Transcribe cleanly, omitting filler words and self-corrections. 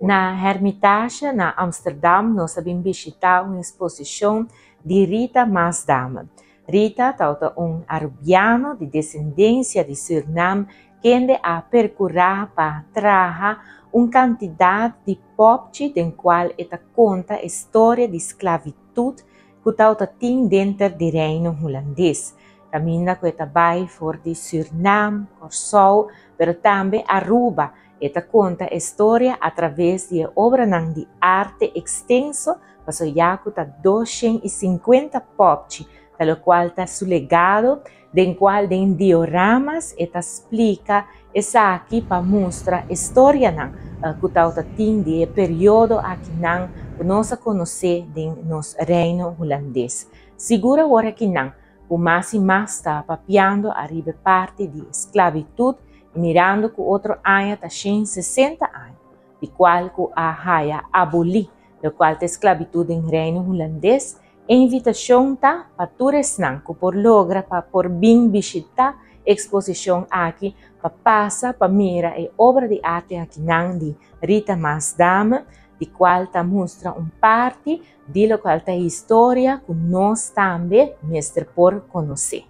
Na Hermitage na Amsterdam nos a bin bishita un exposicion di Rita Maasdame. Rita tabata un Arubiano di descendencia di Surinam kende a percura pa traha un cantidad di popchi den cual e ta conta e storia di sclavitud cu tabata tin denter di Reino Hulandes. Caminda cu e ta bay for di Surinam, Corsou, pero tambe Aruba. E ta conta e storia a traves di e obranan di arte extenso, paso ya cu ta 250 popchi, ta locual ta su legado, den cual den dioramas e ta splica esaki pa mustra e storianan cu tabata tin di e periodo akinan cu nos a conoce den nos Reino Hulandes. Sigur awor akinan cu mas y mas ta papiando ariba e parti di esclavitud y mirando cu otro aña ta 160 aña di cual cu a haya aboli locual ta esclavitud den Reino Hulandes. E invitacion ta pa tur esnan cu por logra pa por bin bishita e exposicion aki pa pasa pa mira e obra di arte akinan di Rita Maasdame, di cual ta mustra un parti di locual ta historia cu nos tambe mester por conoce.